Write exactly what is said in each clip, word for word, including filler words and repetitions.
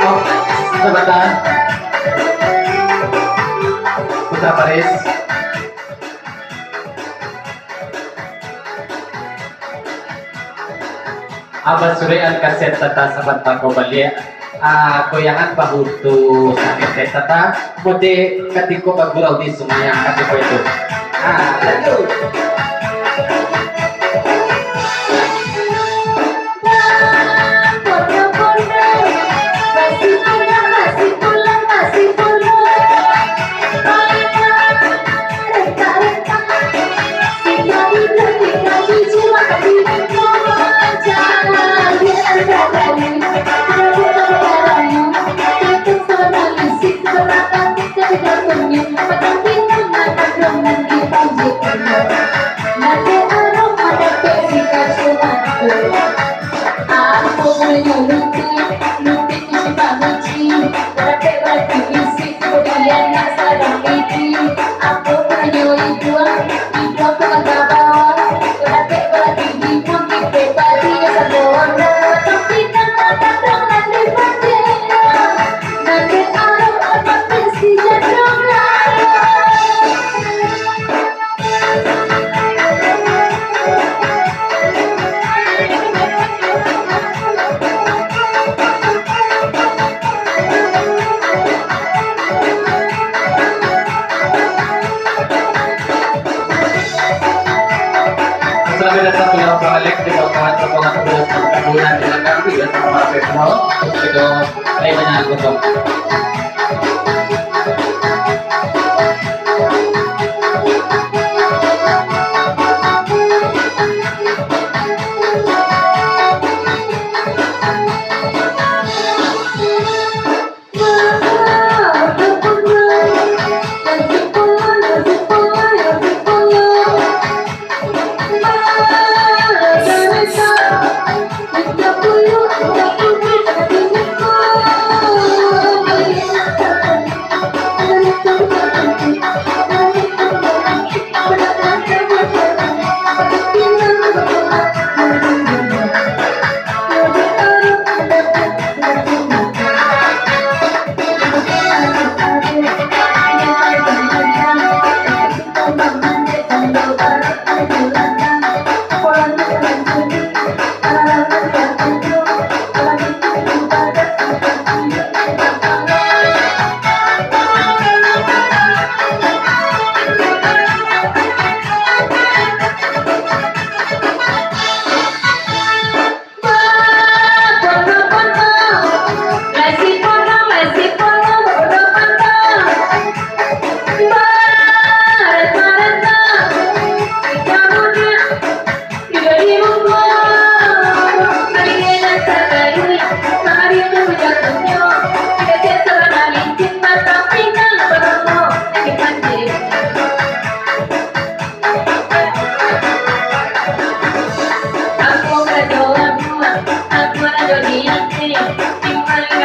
Oh, sebentar. Putra Paris. Abah surekan kaset Tata sabanta ko baliak. Ah, goyangan bahu tu sakik dek Tata. Mode katiko bagurau di sungai yang katiko itu. Ah, lanjut. Selamat datang, Bang Alex, di kawasan Lapangan Bola Perkebunan di Langgar, ya, sama Pak Petro, terus juga Lain banyak anggota.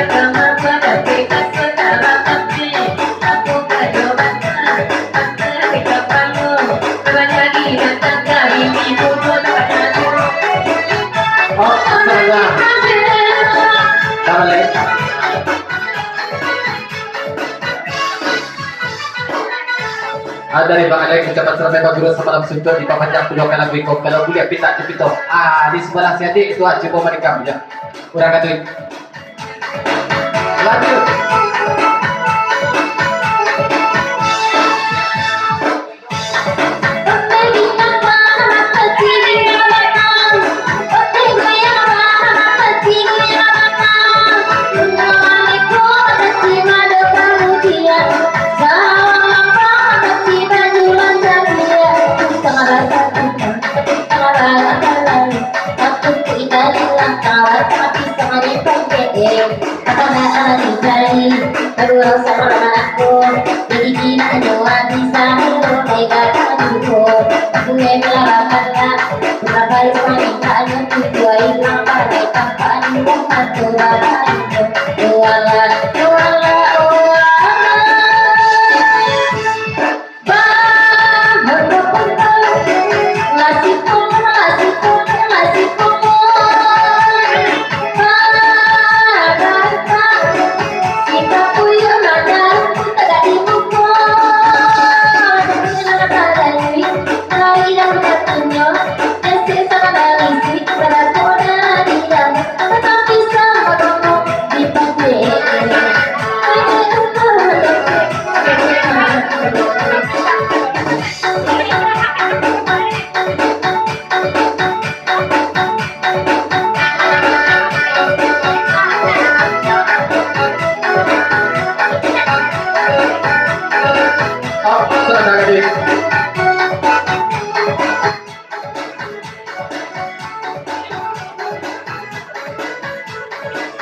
Oh, salah. Salah, eh. Ah, dari Bang Alex, ucapan selamat baguru samalam suntuak dipapanjang pulo ka lagu iko. Kalau buliah pintak jo pito. Ah, di sabalah si adik itu, ah, cubo manikam jo. Urang katuik. Lanjut.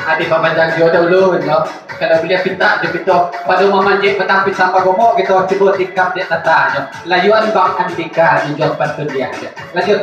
Ati pamanjang juo dahulu, yo. Kalau buliah pintak jo pito, pado mamanjek batang pisang bagomok gitu, cubo tikam dek tata jo. Layuan Bang Andika di juo pantun dia aja. Lanjut.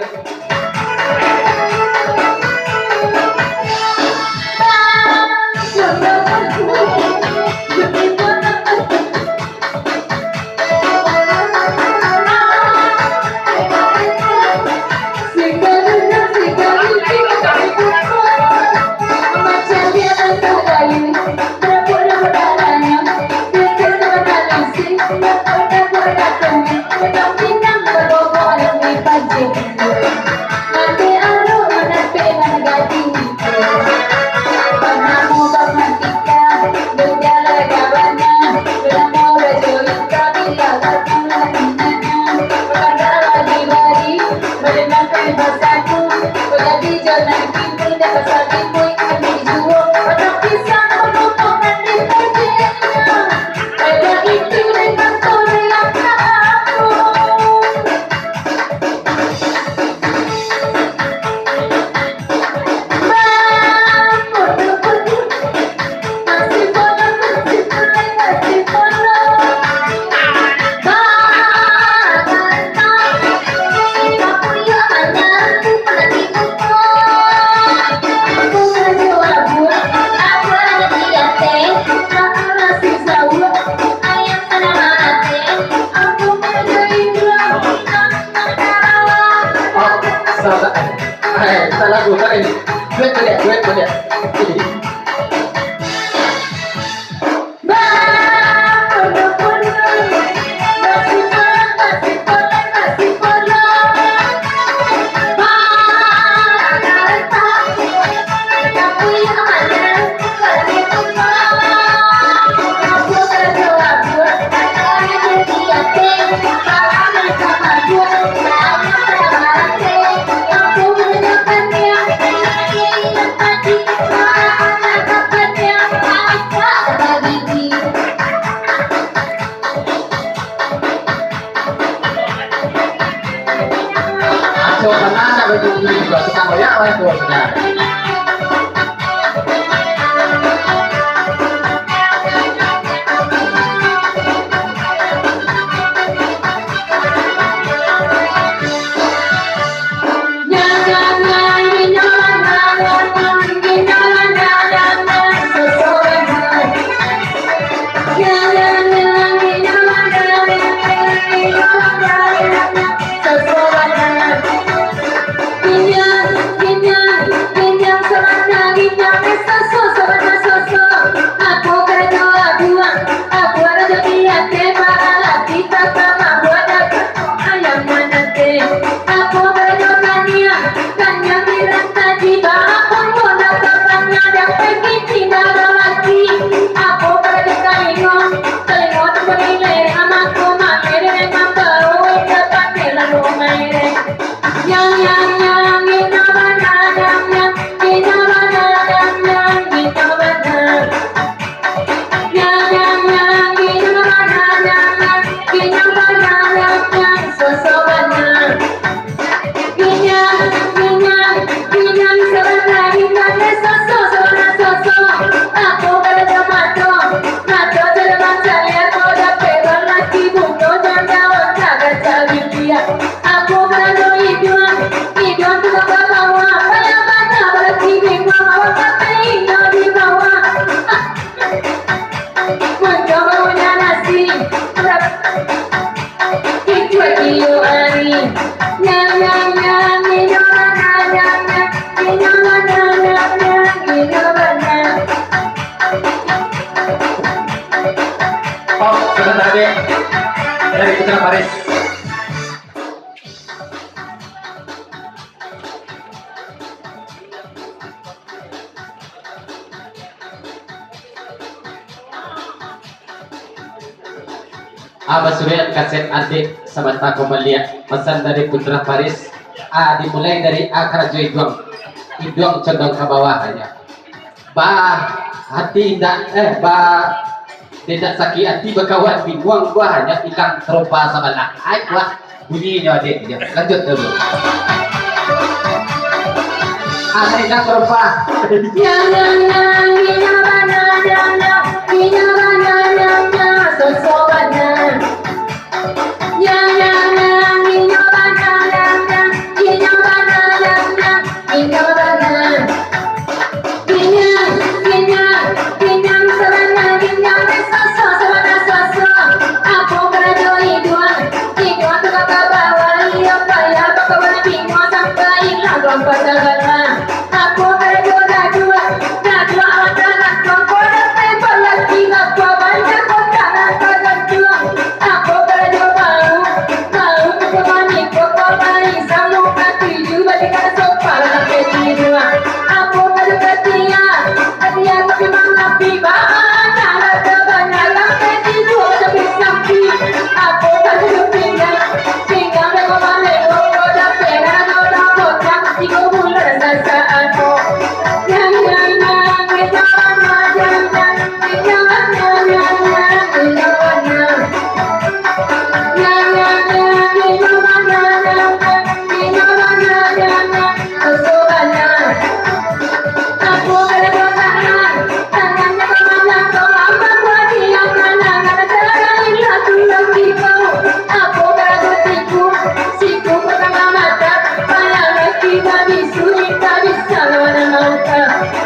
Oh, sudah tadi dari Putra Paris. Ah, basulian kaset adik sabanta ko maliek. Pasan dari Putra Paris. Ah, dimulai dari A karajo iduang. Iduang condong ka bawah aja. Ba hati indak, eh, ba indak sakik hati bakawan binguang buah hanya ilang terompa sabalah. Ai, buah. Bunyi nyo adik, yo. Lanjut dulu. Adik nak terompa. Yang, yang, yang, inyo bana, yang, yang, inyo bana, yang, yang, soso bana. Yang, yang, yang, inyo bana, yang, yang, inyo bana, yang, yang, inyo bana. Pinyang, pinyang, pinyang sabana, pinyang soso sabana soso. Apo karajo iduang? Iduang tu ka bawah, iyo payah bakawan binguang sampai ilang lompat sabana. Apo karajo daduak? Daduak awak tanah kongko, datai balaki bapa banyak kota nan bagantuang. Apo karajo bau? Bau tu kok mani, kok mani, samo katuju, batikana sopa lah sampai tiduang. Apo karajo katia? Katia tapi mangapi, bana lah tabanyak, sampai tiduang sampai sampi. Apo karajo pinggang? Pinggang beko maleko, kok dapek, karajo dapek, tigo bulan sasaan. Yang, yang, yang, yang, yang, yang, yang, yang, yang, yang, yang, yang, yang, yang, yang, yang,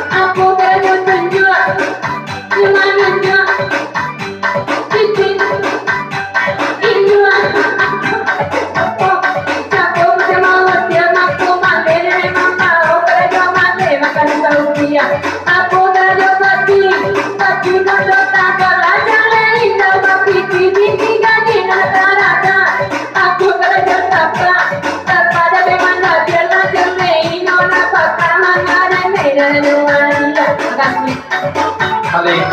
Apo karajo tunjuak? Yang manunjuak? Cicing. Inyo. Sapo, sapo macam mawat dia, mako maleh, memang tahu karajo maleh, makan saudia. Apo karajo baju? Baju kotor tagak, lajang lai indah, tapi titi gaji nan tarada. Apo karajo tapak? Tapak dah memang dah biar lajang lai, inyo nak pakai mana remeh dan dua dia. Makasih. Balik.